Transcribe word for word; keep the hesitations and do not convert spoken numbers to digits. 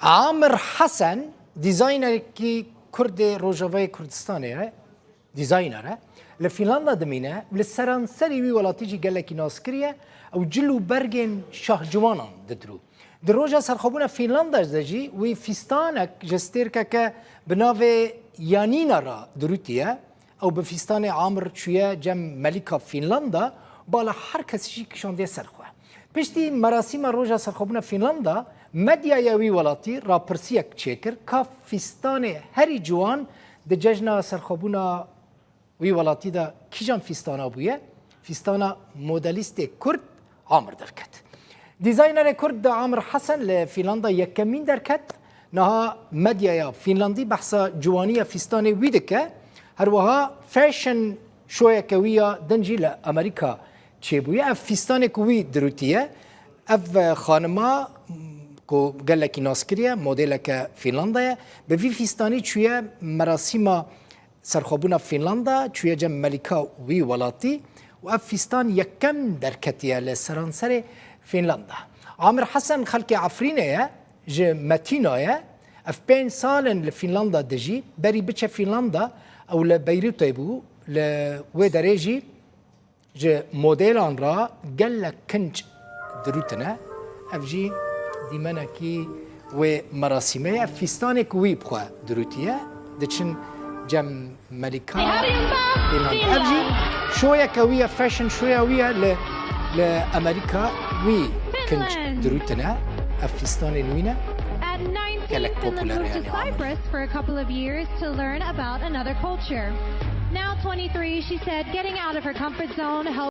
Amir Hesen, dîzaynerekî Kurd ê Rojavayê Kurdistanê ye, dîzayner e. Li Fînlanda dimîne, li seranserî wî welatî jî gelekî naskirî ye. Ew cil û bergên şahciwanan didirû. Di roja serxwebûna Fînlanda de jî wî fîstanek ji stêrkeke bi navê Yanîna re dirûtiye. Ew bi fîstanê Amir çûye cem Melîka Fînlanda, bala her kesî jî kişandiye ser xwe. Piştî merasîma roja serxwebûna Fînlanda, medyaya wî welatî rapirsiyek çêkir, ka fîstanê herî ciwan di cejna serxwebûna wî welatî de kîjan fîstana bûye? Fîstana modelîstê Kurd Amir derket. Dîzaynerê Kurd Amir Hesen li Fînlanda yekemîn derket. Niha medyaya Fînlandî behsa ciwaniya fîstanê wî dike. Her wiha fashion showyeke wî ya din jî li Amerîka çêbûye. Ev fîstanê ku wî dirûtiye, ev xanima ku gelekî naskirî ye, modêleke Fînlanda ye. Bi vî fîstanî çûye merasîma serxwebûna Fînlanda, çûye cem Melîka wî welatî û ev fîstan yekem derketiye li seranserê Fînlanda. Amir Hesen xelkê Efrînê ye, ji Metîna ye. Ev pênc sal in li Fînlanda dijî. Berî biçe Fînlanda, ew li Beyrûtê bû. Li wê derê jî ji modêlan re gelek kinc dirûtine. Ev jî dîmenekî wê merasîmê ye. Ev fîstanê ku wî bi xwe dirûtiye, diçin cem Melîka Fînlanda. Ev jî şoyeke wî ye, fashion shoya wî ye li, li Amerîka. Wî kinc dirûtine. Ev fîstanên wî ne. Gelek popûler e, yanî Amir. Cyprus for a couple of years to learn about another culture. Now twenty-three, she said getting out of her comfort zone helped